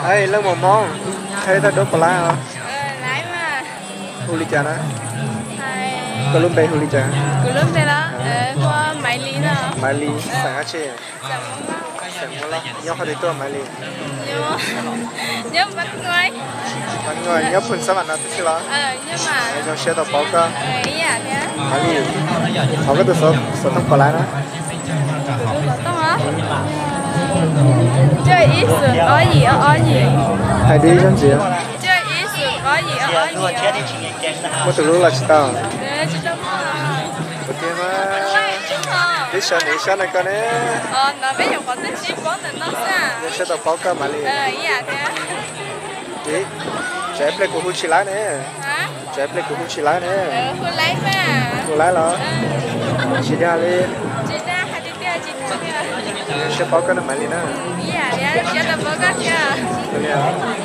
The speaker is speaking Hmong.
Leej muam Hmoob, qhia tau duab puas laib os? Hu li cas na? Koj lub npe hu li cas? Maiv Lis, xeem dab tsi? Xeem Hmoob Lauj. Nyob qhov twg tuaj Maiv Lis? Nyob Pab Nkuaj, nyob Phoos Xab Vam no tib si los? Zoo siab tau paub koj. Maiv Lis, thov koj tus xov tooj puas laib na? Hais dib zog ntxiv. Muaj tus hlub los tsis tau? Ua tiag mas, peb sawv ntawm ib sab no koj ne. Zoo siab tau paub koj Maiv Lis. Tsam ib pliag kuv hu tsis laib ne. Tsam ib pliag kuv hu tsis laib ne. Hu laib los? Tsis dag li. Zoo siab paub koj na Maiv Lis na. Ua li.